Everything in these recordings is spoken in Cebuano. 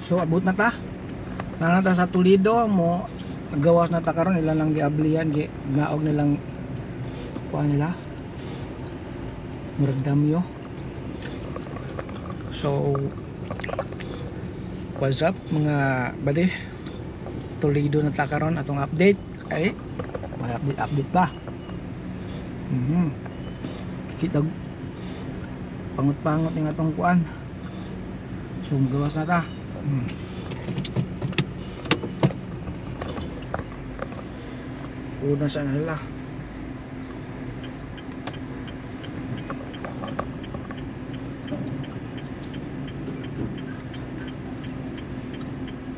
So abot na ta. Naa na ta sa Toledo mo, gawas na ta karon, ila lang giablihan, gi naog nilang kuan nila. Murag damyo. So what's up mga buddy? Toledo na ta karon atong update. Ay, may update update pa. Kita pangot-pangot ning atong kuan. So gawas na ta. Una sa nila.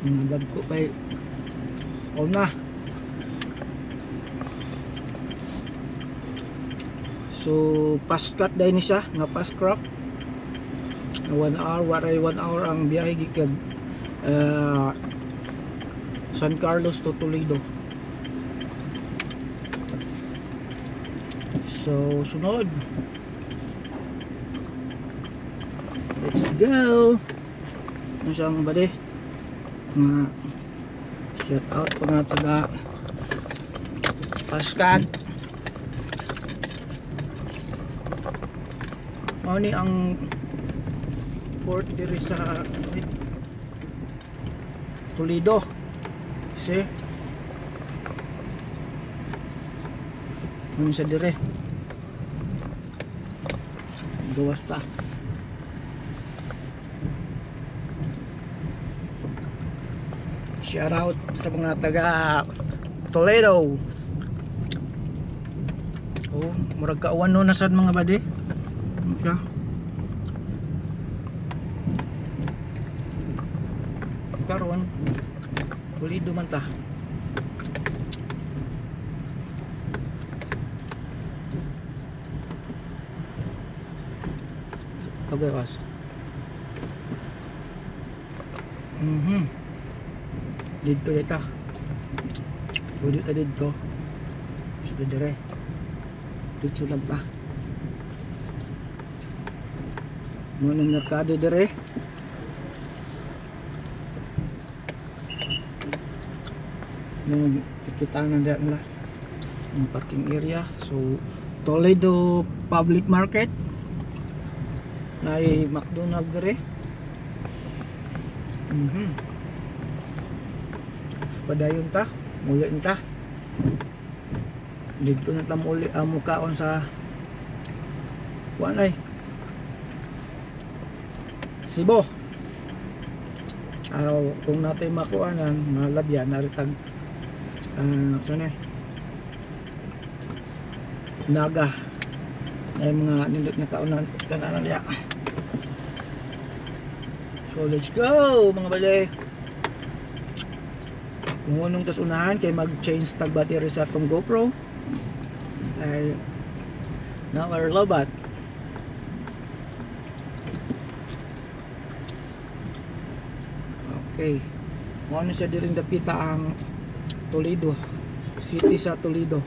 Mga ko kay una. So fast cut dahil ni siya nga fast craft. 1 hour, waray 1 hour ang biyahe gikan San Carlos to Toledo. So sunod, let's go. Ano siyang bade nga shout out mga taga Pascat. Mao ni ang port diri sa Toledo. See? Ano siya dire? Gawas ta. Shout out sa mga taga Toledo. Oh, murag kauwan no na sad mga bade. Okay. Karon Toledo man ta. Tagawas. Dito dito. Pwede ta dito. Sa dire. Dito lang ta. Mo nang merkado dire. Nang tikitanan diyan nila ang parking area. So Toledo Public Market. Nay McDonald dire. Padayon ta, muli ta. Dito na ta muli ang mukaon sa kuan ay Cebu. Kung natin makuanan, malabyan naritag sana Naga ay mga nindot nga kaunan kananan diya. So let's go mga balay. Kung tas unahan kay mag-change tag battery sa atong GoPro ay now our lobat. Okay, mao na siya diring dapita ang Toledo City sa Toledo.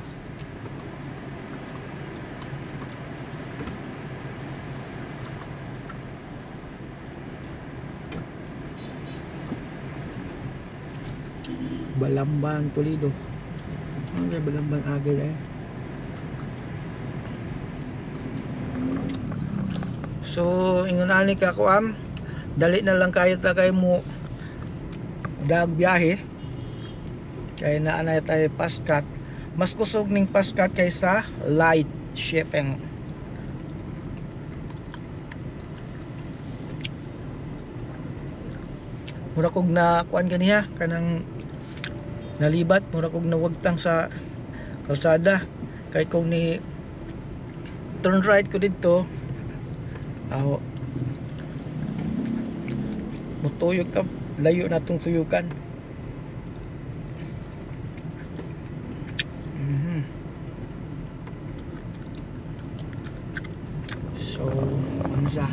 Balamban, Toledo. Okay, Balamban agay eh. So ingon ani ka kuam, dali na lang kayo ta kay mo dag biyahe. Kay naa na tayo fast cut. Mas kusog ning fast cut kaysa light shipping. Mura kog na kuan ganiha kanang nalibat, mura kog nawagtang sa kalsada kay kung ni turn right ko didto, aw mutuyog ka, layo na tong tuyukan. So ano siya?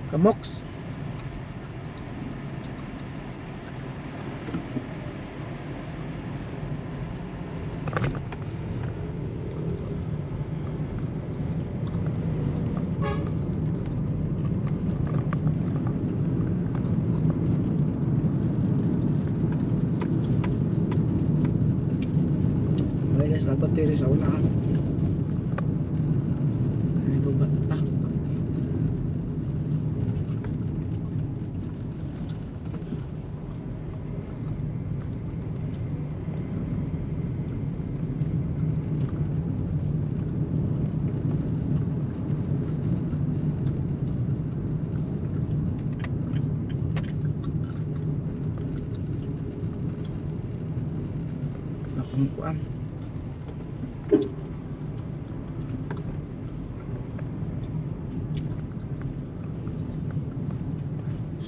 Kamoks. Ayun sa battery sa una. Ay, lubat ta. Akong kuan.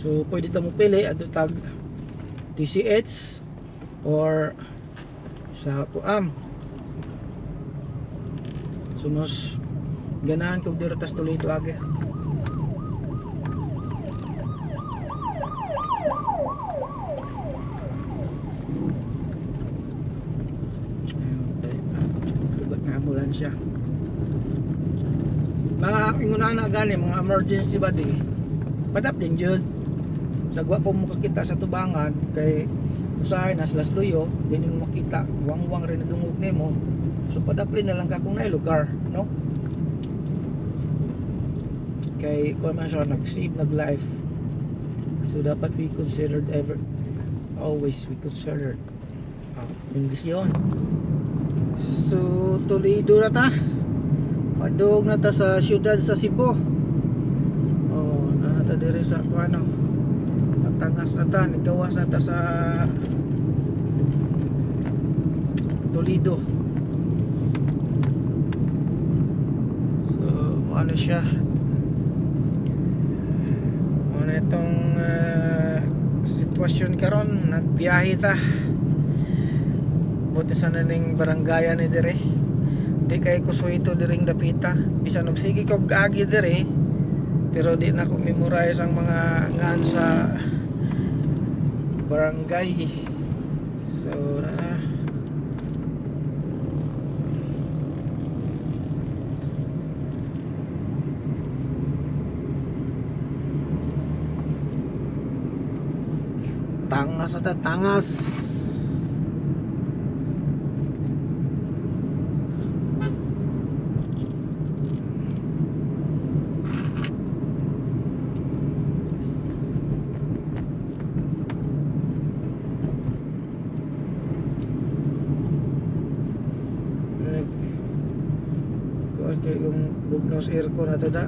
So pwede ta mo pili adto tag TCH or sa kuam. So mas ganahan kog diri tas Toledo agi. Lugat na ambulansya. Mga ingunan na gani mga emergency body. Padap din jud. Sagwa po mo makakita sa tubangan kay usahay nas las luyo, di nimo makita, wangwang rin nadungog nimo. So padaplin na lang ka kung naay lugar, no? Kay kuan man siya nag-save nag life. So dapat we considered ever always we considered. English yun. So Toledo na ta. Padung na ta sa siyudad sa Cebu. Oh, na ta diri sa kuano. Tangas na ta, nagawas na ta sa Toledo. So, ano siya? Ano itong sitwasyon karon, nagbiyahe ta. Buti sana ning barangayan ni dire. Di kay kusuhito diring dapita. Bisan og sige kog agi dire, pero di na ko memorize ang mga ngan sa barangay. So tangas at tangas. Okay, yung bugnos aircon na to da.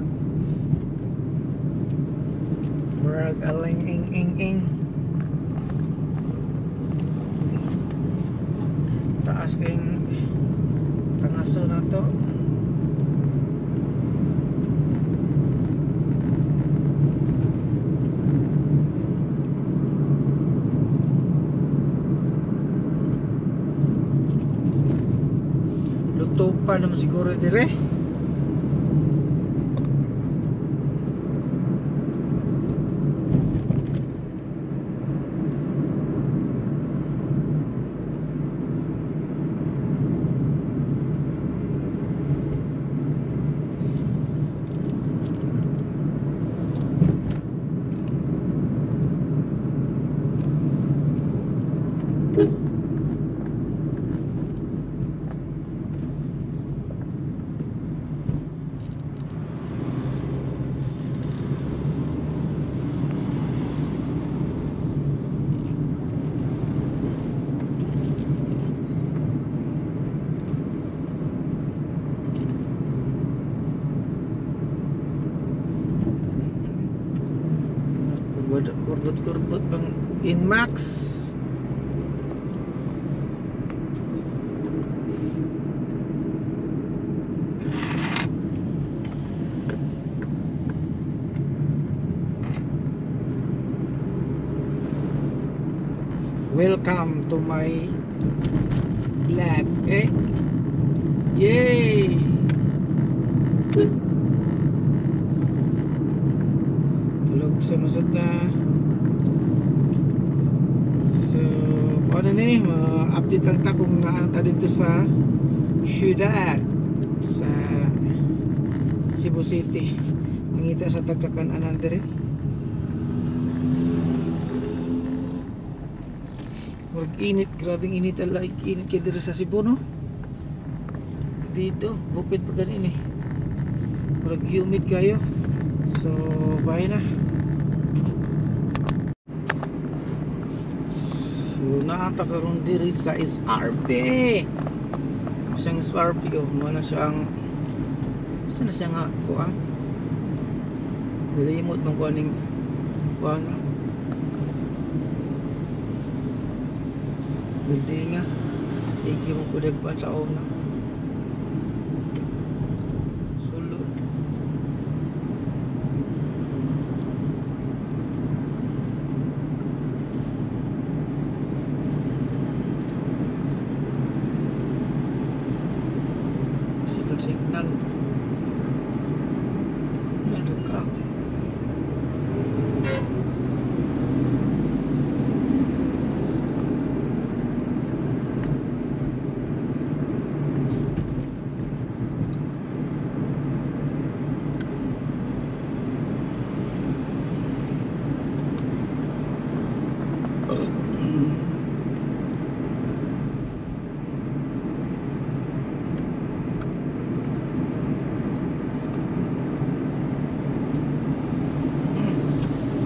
Murag aling ing ing ing. Taas kayong tangaso na to. Luto pa naman siguro dire. Kurbot-kurbot pang Inmax. Welcome to my vlog. Eh? Yay! Sa masata. So, ano ni, update lang ta kung naano ta dito sa syudad sa Cebu City. Mangita sa tagkakan-anan diri. Murag init, grabing init like init kay diri sa Cebu, no? Dito, bukid pa ganin eh. Murag humid kayo. So, bye na. So, naata karon diri sa SRP. Siyang SRP, oh, muna siyang saan na siya nga kuan? Nilimot man kuan ning kuan building nga. Sige mo kudag kuan sa una. Sulod. Signal signal. Ano ka?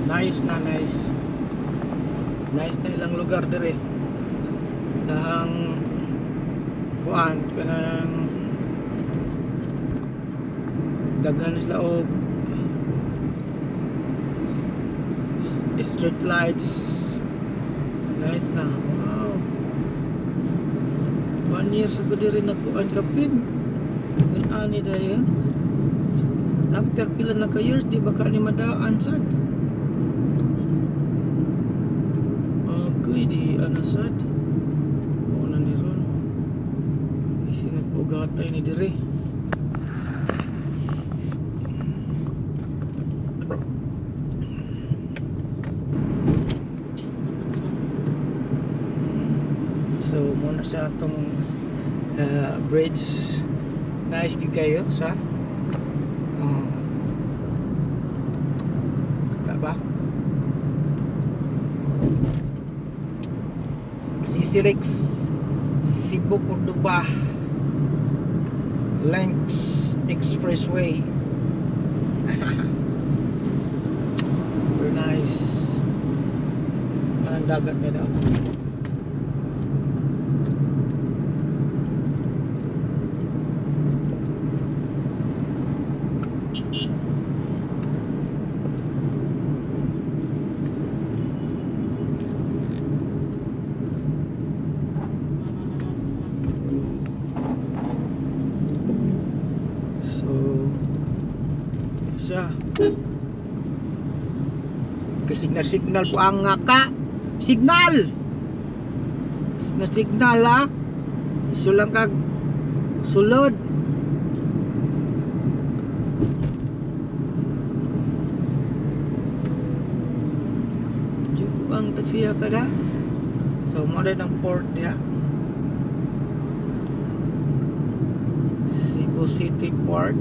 Nice na nice. Nice na ilang lugar dire. Lahang kuan kanang daghan sila og street lights. Nice na. Wow. 1 year sa diri na kuan kapin. Kun ani dayon. After pila na ka years di ba ka ni madaan sad? Agoy di ana sad. Mao na ni ron. Isi nagpugatay ni dire. So muna sa atong bridge. Nice gid kayo sa kita ba? CCLEX Cebu Cordova Lynx Expressway. Very nice. Anong dagat na daw. So siya signal signal po ang nga ka signal signal signal ha iso lang kag sulod. Jugo ang taksiya ka na. So mo na ng port niya, Cebu City Port.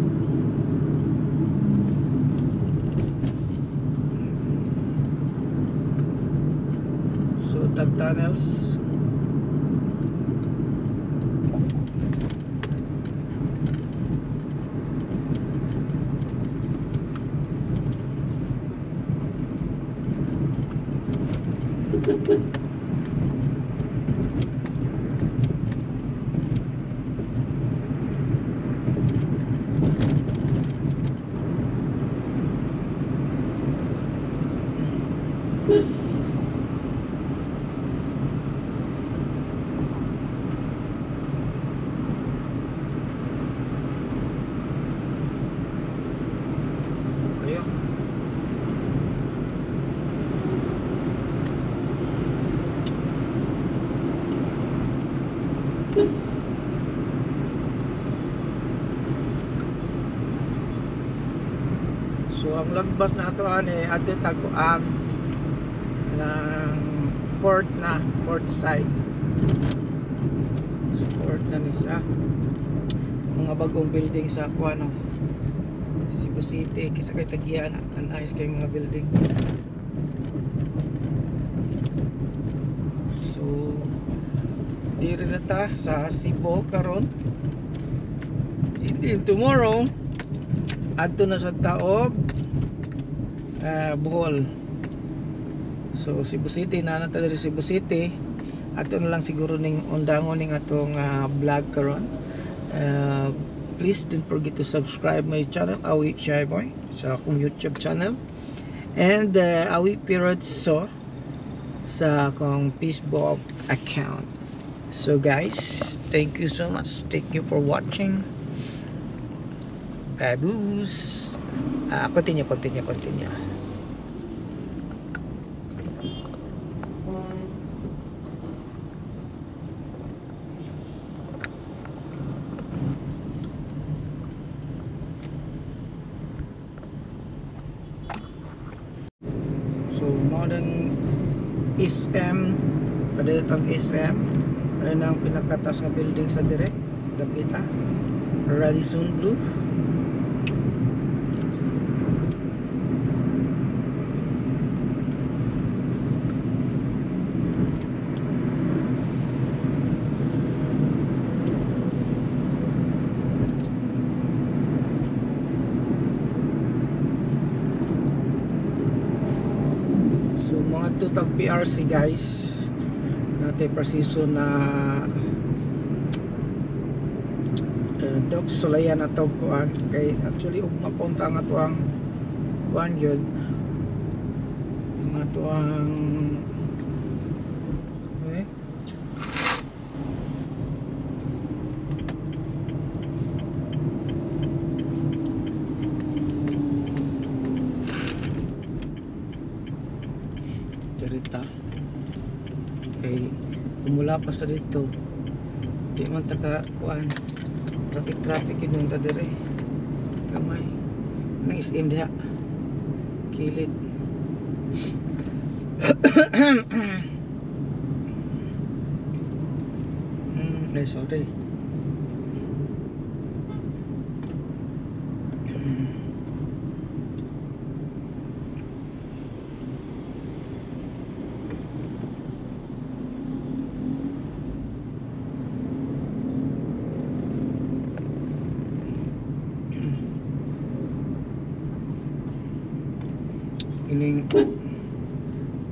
So tag tunnels. Kayo. So ang lagbas na ato ani adto tag ng port na, port side. So port na ni siya. Mga bagong building sa kuano, Cebu City, kisa kay Tagian, ang nice kay mga building. So diri na ta sa Cebu karon. And tomorrow adto na sa taog Bohol. So Cebu City na na ta diri, Cebu City. Ato na lang siguro ning undangon ning atong vlog karon. Please don't forget to subscribe my channel, Awi Shy Boy, sa akong YouTube channel, and Awi Period So sa akong Facebook account. So guys, thank you so much. Thank you for watching. Babus. Continue, continue, continue. So modern SM, padayot ang SM. Ano ang pinakataas nga building sa dire? Dapita. Radisson Blu. So mga tutag PRC guys, natin presiso na Doc Sulayan na to kuan kay actually ug mapunta nga to ang kuan yun nga to ang eh dirita kay kumula pa sa dito di man ta ka kuan traffic traffic yun ta dire gamay nang SM diha kilid. Ay sorry. Ining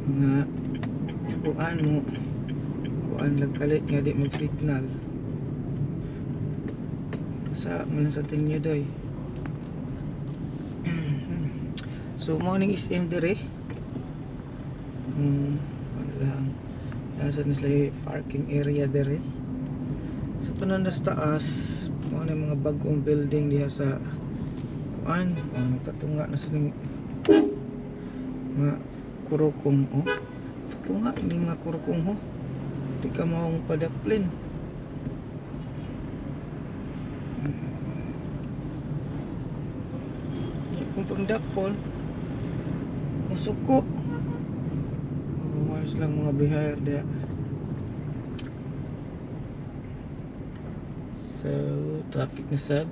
mga kuan mo kuan lang kalit nga di mag signal sa man sa tinyo doy. So morning SM dire. Ano lang nasa na sila parking area dire. So tanan na sa taas mo na mga bagong building diha sa kuan, katunga na sa ning mga kurukong, oh. Katunga ning mga kurukong, oh. Di ka maong padaplin. Kung pangdakpon masuko. Umayos lang mga bihayar diha. So traffic na sad.